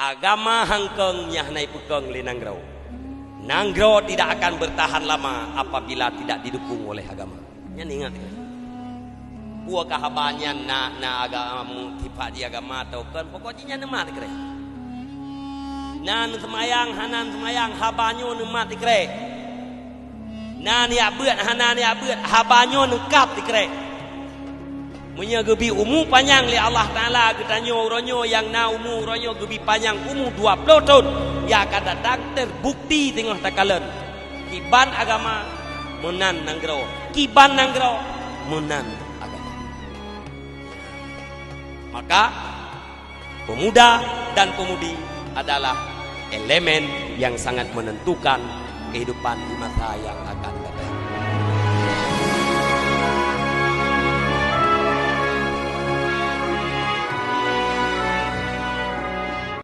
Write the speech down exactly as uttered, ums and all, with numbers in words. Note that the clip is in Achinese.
Agama hangkong nyang hana ipeukong lé nanggroe. Nanggroe tidak akan bertahan lama apabila tidak didukung oleh agama. Nyan ingat, ya. Peue kah haba nyan na, na agama, sifat jih agama atau kon, pokok jih nyan neumat dikrek. Na neuseumayang, hana neuseumayang, haba nyoe neumat dikrek. Na neujak beuet, hana neujak beuet, haba nyoe neukab dikrek. Meunyoe geubi umu panyang lé Allah Taala geutanyoe, uroe nyoe nyang na umu uroe nyoe geubi panyang umu dua ploh thon, nyang akan datang terbukti teungoh takalon. Kiban agama meunan nanggroe, kiban nanggroe meunan agama. Maka, pemuda dan pemudi adalah elemen yang sangat menentukan kehidupan di masa yang akan